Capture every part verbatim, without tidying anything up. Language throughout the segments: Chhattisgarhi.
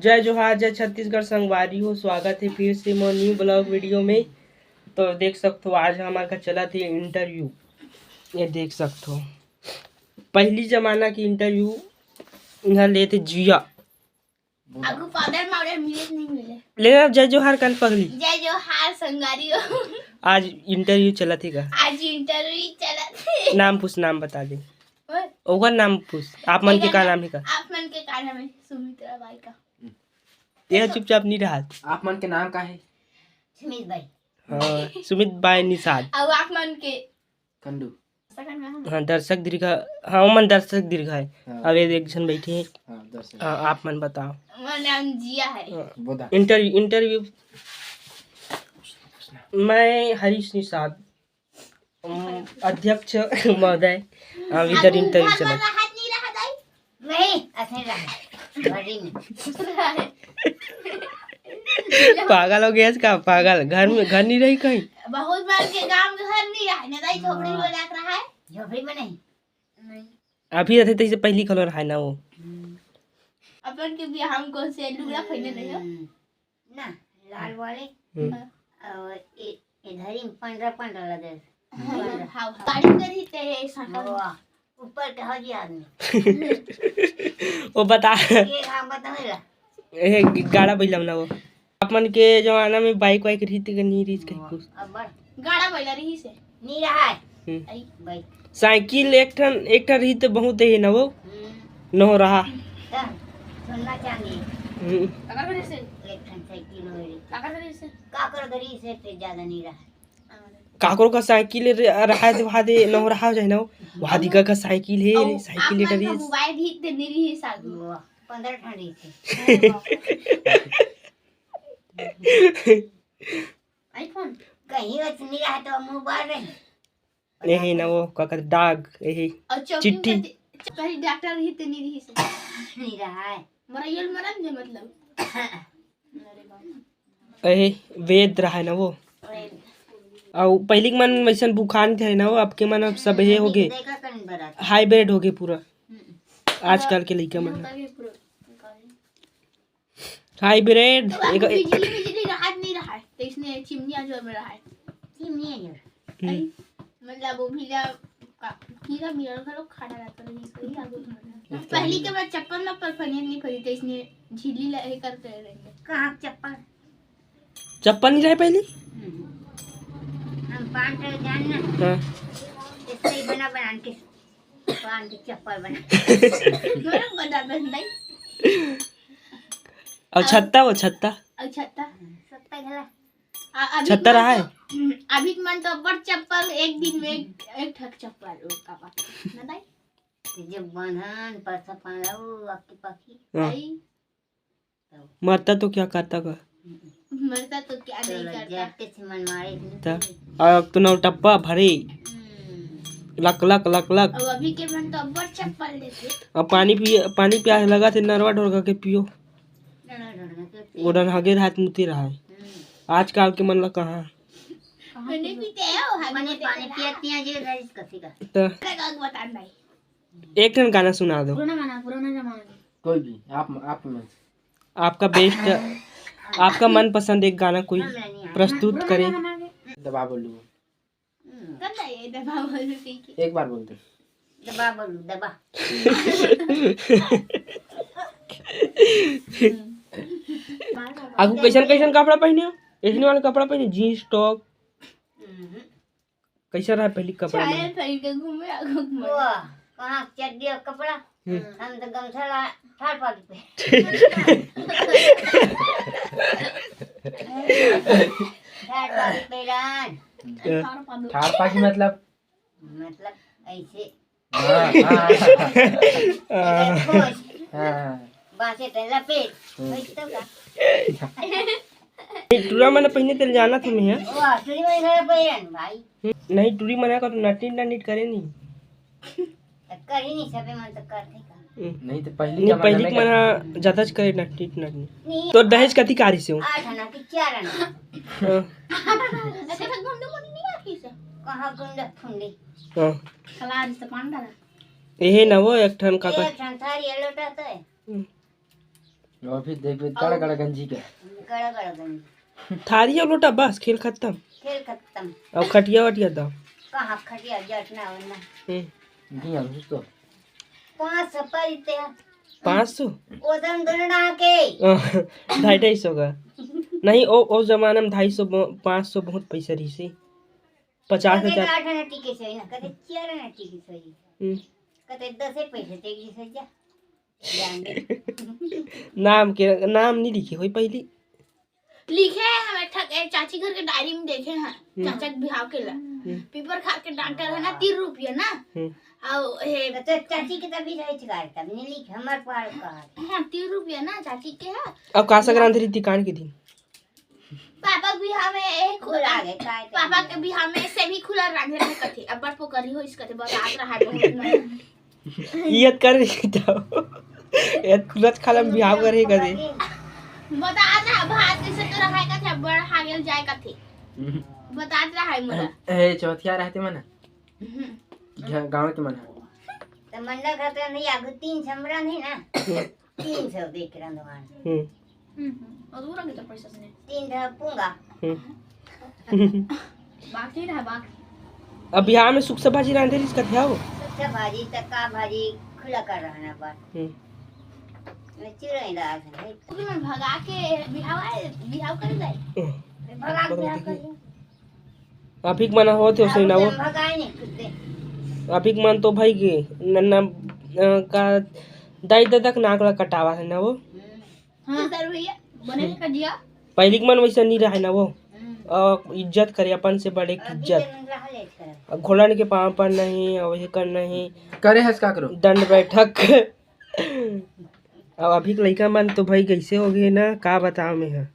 जय जोहार, जय छत्तीसगढ़ संगवारी हो, स्वागत हे फिर से मोर न्यू ब्लॉग वीडियो में। तो देख सकथो, आज हमर का चलत हे इंटरव्यू। ये देख सकथो, पहली जमाना के इंटरव्यू इहाँ लेथे जिया। आगू पाउडर माउडर मिले कि नहीं मिले? ले अब जय जोहार कान पगली। जय जोहार संगवारी हो। आज इंटरव्यू चलत हे का? आज इंटरव्यू चलत हे। नाम पूछ, नाम बता दे। ओए। ओकर नाम पूछ। आप मन के का नाम हे का? आप मन के का नाम हे? सुमित्रा बाई का। ये चुपचाप नहीं रहा। आप मन के नाम का हे? सुमित बाई। हाँ, सुमित बाई निषाद। अउ आप मन के? कंडू। हाँ, दर्शक दीर्घा। हाँ, ओमन दर्शक दीर्घा हे। हाँ। अब ये एक झन बैठे हे। हाँ, दर्शक। हाँ, आप मन बताओ। मोर नाम जिया हे। हाँ। बोधा। Interview, interview. मैं हरीश निषाद, अम, अध्यक्ष महोदय, हम इधर इंटरव्यू चला। नहीं, ऐसे रहा। घड़ी में। पागल हो गया इसका, पागल। घर में, घर नहीं रही कहीं। बहुत बार के गांव में घर नहीं रहा, नहीं दाई, झोपड़ी में जाके रहा है। झोपड़ी में नहीं। नहीं। अभी रहते तो इसे पहली कलर है ना वो। अपन के बिहाव में कौन से लुगड़ा पहने रहे हो? हम्म। ना, लाल वाले। हम्म। और ए-, इधर ही पंडरा पंडरा लगे। हाँ, हाँ, हाँ। गाड़ी में रही तेरे साथ। वाह, ऊपर के हो जी आदमी। वो बता। ये काम बतावे ला। ए, गाड़ा बैला ना वो। अपन के जमाना में बाइक वाइक रही थी कि नहीं रही कहीं कुछ? अब बड़ गाड़ा बैला रही से। नहीं रहा है। हम्म। आई। बाइक। साइकिल एक ठन, एक ठन रही तो बहुत है ना वो। हम्म। न हो रहा। तब सोना चांदी। हम्म। काकर घरी से? एक ठन साइकिल हो रही। काकर घरी से? काकर घरी से पे ज्यादा नहीं रहा। काकरो का साइकिल रे-, रहा है, वहाँ दे, न हो रहा हो जाए ना वो। वहाँ दिखा का साइकिल है, अउ साइकिल आप मन लेटर का है। मोबाइल भी इतने नहीं रही साल में। वाह, पंद्रह ठन रही थे। आईफोन? कहीं वैसे नहीं रहा तो मोबाइल रही। यही ना वो, का कहते, डाक, यही और चौकी में चिट्ठी। कहते, पहले डॉक्टर रही तो नहीं रही से। नहीं रहा है। मरैयल मरन जे मतलब। अरे बाप। यही वेद रहा है ना वो। वेद। और पहली के मन वैसन बुखार नहीं थे ना वो, अब के मन अब सब ये हो गए। देखा कहीं बरात। हाइब्रिड हो गए पूरा। हम्म। आजकल के लइका मन। मोटा भी पूरा। हाइब्रिड। तो बाबू एक बिजली, बिजली रहा नहीं रहा है, तो इसने चिमनिया जोर में रहा है। चिमनिया जोर। हम्म। अरे, मतलब वो भी ला, का, कीड़ा मिलल घलो खड़ा रहता नहीं, कोई आगू में। हम्म। पहली के बाद चप्पल ना पर फनियन नहीं फरी, तो इसने झिल्ली ला, ये करते रहेंगे। कहाँ चप्पल? चप्पल नहीं रहे पहली? हम्म। हम पान के जान ना। हाँ। इससे ही बना बना के पान के चप्पल बना। गरम बना बन भाई। और छत्ता, वो छत्ता। और छत्ता। छत्ता घला। आ, अभी छत्ता रहा है? तो, हम्म, अभी मन तो अब्बड़ चप्पल, एक दिन में एक, एक ठक चप्पल, ओ का बात। ना भाई? जब बंधन, परसा पाला, ओ, अक्की पक्की। हाँ। भाई। मरता तो क्या करता का? मरता तो क्या नहीं करता। त, अब तो नौटप्पा भरे। हम्म। लक, लक, लक, लक। अब अभी के मन तो अब्बड़ चप्पल लेथे। अब पानी पी-, पानी प्यास लगा थे, नरवा ढोर के पियो। नरवा ढोर के पियो। वो डन हगे हाथ मुती रहा है। हम्म। आजकल के मन ला कहाँ? कहाँ नहीं पीते हैं, वो हमें मने पानी पियत नहीं है, जे रईस कथी का। त। बता भाई। एक ठन गाना सुना दो। पुराना गाना, पुराना जमाना के। कोई भी, आप, आप में। आपका बेस्ट, आपका मनपसंद एक गाना कोई प्रस्तुत करें। दबा बोलू। हम्म। कर ना ये दबा बोलू कहीं के। एक बार बोल दे। दबा बोलू, दबा। आपको कैसन कैसन कपड़ा पहने हो? ऐसने वाला कपड़ा पहने, जींस टॉप? हम्म। कैसा रहा पहली कपड़ा में? साया पहन के घूमे, आगू घूमे। वाह, कहाँ चड्डी और कपड़ा? हम्म। हम तो गमछा ला ठाड़ पाट पे। ठाड़ पाट पे रहन। ठाड़ पाट मतलब? मतलब ऐसे। हाँ, हाँ। हाँ। बासे त लपेट, हम्म। वही तो का। ए, टूरा मन पहिने तेल जाना था मैं, हाँ? वाह, टूरी मन घर पहिरन, भाई। हम्म, नहीं, टूरी मन का तो नटनीट नटनीट करे नहीं। त करी नहीं, सबे मन तो करथे का। हम्म। नहीं तो पहली नहीं, जमाना पहली में के मन का हाँ ज्यादा च करे नटनीट नटनीट। नहीं। तो दहेज कथी कारी से हो? आठ आना कि चार आना। हाँ। अच्छा, गुंडे मुंडे नहीं आती से? कहाँ गुंडा फुंडी? हाँ। कलार से पांडा ना। यही ना वो एक ठन काका। एक ठन थारी ये लोटा तो है। हम्म। अभी देखबे, कड़ा कड़ा गंजी के। कड़ा कड़ा गंजी। थारी अउ लोटा, बस खेल खत्म। खेल खत्म। अब खटिया वटिया दो। कहाँ खटिया, जट ना हो ना। हम्म। नहीं, हम तो पाँच सौ पर इते हैं। पाँच सौ? ओदन दुलना के। ढाई, ढाई सौ का। नहीं, ओ, ओ जमाना में ढाई सौ, पाँच सौ बहुत पैसा रही से। पचास हजार। आठ आना टिकट सही ना, कते चार आना टिकट सही। हम्म। कते दसे पैसे टिकट सही जा। नाम के, नाम नहीं लिखे होई पहली। लिखे हैं हम एक ठक, ए, चाची घर के डायरी में देखे हैं, हम्म। चाचा के बिहाव के ला। हम्म। पीपर खार के डॉक्टर है ना, तीन रुपया ना। हम्म। और हे तो चाची के तभी रहे चिकार, तब नहीं लिखे, हमार पार का। हाँ, तीन रुपया ना चाची के है। अब का सकरांत रही दुकान के दिन? पापा के बिहाव में एक खुला खुला, गे, काय ते पापा खुला? के बिहाव में सेमी खुला रांधे में कथे, अब्बड़ पोकरी होइस कथे, बतात रहा है बहुत में। इयत कर रही तो। इयत खुलत खाला में बिहाव करे कथे। बतात रहा भात कैसे तो रहा है कथे, अब्बड़ हागेल जाए कथे। बतात रहा है मोला। ए, चौथिया रहते मन। हम्म। घ-, गाँव के मन। तो मंडल घर तो नहीं, आगू तीन छमरा नहीं ना। तीन सौ दे के रंधवान। हम्म। हम्म, हम्म। और वो रंग तो पैसा से नहीं। तीन ढा पूंगा। हम्म। बाकी रहा, बाकी। अब बिहाव में सुक्खा भाजी रांधे रिस कथे हो? सुक्खा भाजी, तक्का भाजी, खुला कर रहना बात। हम्म। मैं चिरई दाल है। ओके, मैं भगा के बिहाव आए, बिहाव कर जाए। हम्म। भगा के बिहाव कर। अभी के मन होत हे, ओसने ना वो। भगाए नहीं खुद दे। अभी के मन तो भाई के नन्ना, अ, का दाई ददा के नाक ला कटावा है ना वो। हम्म। हाँ। सर भैया, बने नहीं कर दिया। पहली के मन वैसा नहीं रहा है ना वो। हम्म। अ, इज्जत करे अपन से बड़े की अभी इज्जत। जन्म रहा ले कर। अब घोड़न के पाँव पर नहीं, अब ये कर नहीं। करे हस का करो? दंड बैठक। अब अभी के लइका मन तो भाई कैसे हो गए ना, का बताओ मैं हा।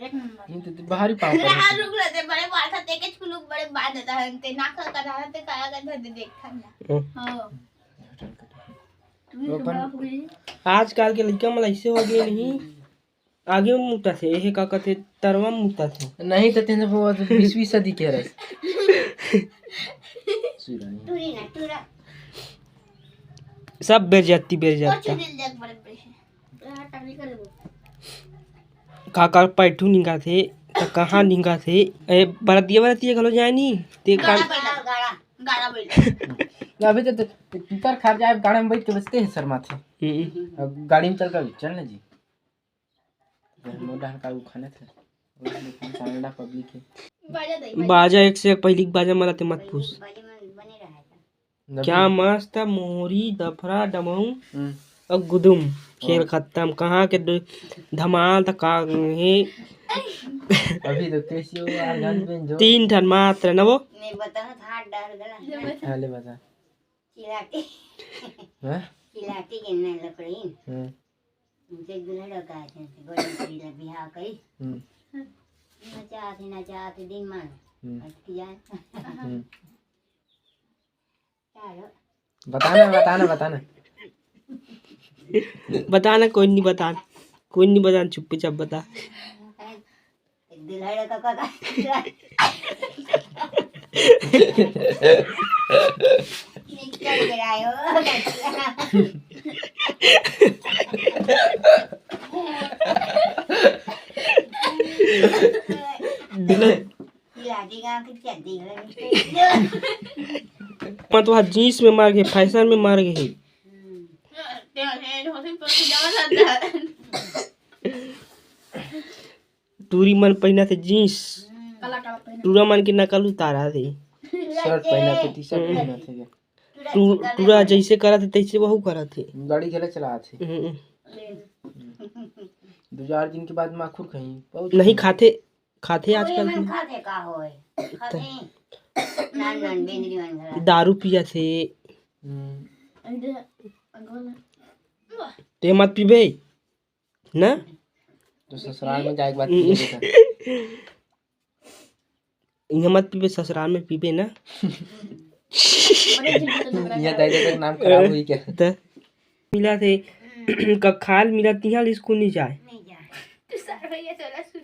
एक नंबर। नहीं तो तू बाहर ही पाँव पर हाँ, होती। रुक रहे थे, बड़े बात है, तेके छुलुक बड़े बात देता है, ते ना कर कर रहा, ते काया कर दे, देख था ना। हम्म। हाँ। तू भी वो सुबह अपन हो गई। आजकल के लइका मन ऐसे हो गए नहीं, आगे में मुता थे, यही का कहते तरवा में मुता थे। नहीं तो तेने वो बीसवीं सदी के रहे। सुरानी। टूरी ना, टूरा। सब बेर जाती, बेर और जाता। चुदिल देख बड़े बड़े हैं। का का पैठू निंगा थे, त कहाँ निंगा थे? ए, बरतिया, बरतिया घलो जाए नी, ते का गाड़ा बैठा, गाड़ा, गाड़ा बैठा। अभी तो, तो पीपर खार जाए, गाड़ा में बैठ के बचते हैं शर्मा थे। हम्म। अब गाड़ी में चल कर चल ना जी। मोर डहर का उखाने थे। वो देखो, सामने पब्लिक है। बाजा दई, बाजा। बाजा एक से एक पहली बाजा मला ते मत पूछ। बाजा में बने रहा था। नबी। क्या मस्त मोहरी, दफरा, डमऊ हम्म। और गुदुम। खेल हाँ। खत्म। कहाँ के ड-, धमाल त का हे। अभी तो कैसी हो यार, गान पे जो। तीन ठन मात्र न वो। नहीं बताओ था, डर गला। हाँ, ले बता। चिलाटी। हाँ? चिलाटी के ना लकड़ी। हाँ। उनके दुल्हन का है, जैसे गोरी गोरी ला बिहाव करी। हम्म। नचात ही नचात ही दिन मान। हम्म। अटक जाए। हम्म। चलो। बताना, बताना, बताना। बताना, कोई नहीं बताना। कोई नहीं बताना, चुप्पे चाप बता। दुल्हन का, का, का। निकल गया हो। दुल्हन। लाठी गांव की चड्डी हो। मैं तो आज जींस में मार के, फैशन में मार के ही। हम्म। टूरी मन पहिना थे जींस, काला काला पहिना। टूरा मन के नकल उतारा थे। शर्ट पहिना थे, टी शर्ट पहिना थे। टू-, टूरा जैसे करा थे तैसे वहू करा थे। गाड़ी घला चला थे। हम्म। दो चार दिन के बाद माखुर कहीं बहुत नहीं खाते, खाते आजकल। खाते का होए? खाते। नान नान बेंदरी मन घला। दारू पिया थे। हम्म। ते मत पीबे। ना? तो ससुराल में जाए के बाद पीबे का? इहाँ मत पीबे, ससुराल में पीबे ना। ये दाई दादा का नाम खराब हुई क्या? त मिला थे, कखाल मिला तिहाँ ले स्कूल नहीं जाए। नहीं जाए। तू सर भैया चला सुन।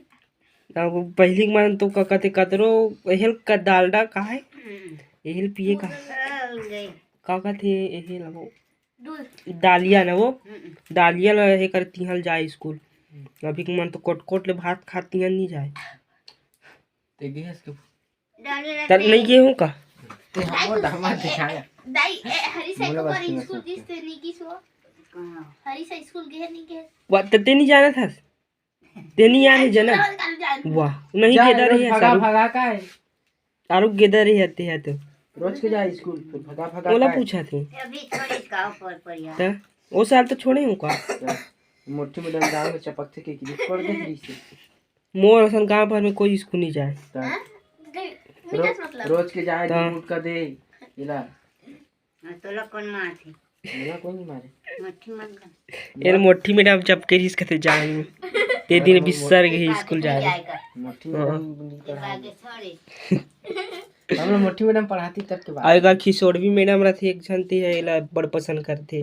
अब पहली के मन तो का कहते कतरो एहल का डालडा का है? हम्म। एहल पिए का? मुसलमान गए। का कहते एहल हो? डालिया ना वो, डालिया ला हे कर तिहल जाए स्कूल। अभी के मन तो कोट कोट ले भात खात तिहल नहीं जाए। ते गे हस के डालिया ला तर ते नहीं गे हूँ का? ते हमो दामा दिखाया। दाई, ए, हरी साई मोला को बात पर नहीं स्कूल करते। गिस ते नहीं गिस वो। हरी साई स्कूल गे नहीं गे? वा, त ते नहीं जाना था। ते नहीं आ रहे जना। वाह, नहीं जा, गेदा रोज रही है भगा सारू। भगा का है। सारू गेदा रही है ते है तो। रोज के जा स्कूल, फिर भगा भगा ओला का है। पूछा थे। अभी छोड़ी का ऊपर पर यार। त ओ साल तो छोड़े हूँ का? मोटी मैडम गाँव में चपक थे के कि कर दे रही से। मोर असन गाँव भर में कोई स्कूल नहीं जाए। त हाँ? गई, रो-, विकास मतलब। रोज के जाए त दूध का दे, इला। हाँ, तोला कौन मारथे? मोला कोई नहीं मारे। मोटी मत कर। एल मोटी मैडम चपके रिस कथे जाए में। ते दिन बिस्सर गई स्कूल जाए। मोटी हाँ। मैडम नहीं पढ़ाई। आगे छोड़े। हम लोग मोटी मैडम पढ़ाती तब के बाद। आएगा खिसोड़वी मैडम रथे एक झन ते है, एला बड़ पसंद करथे।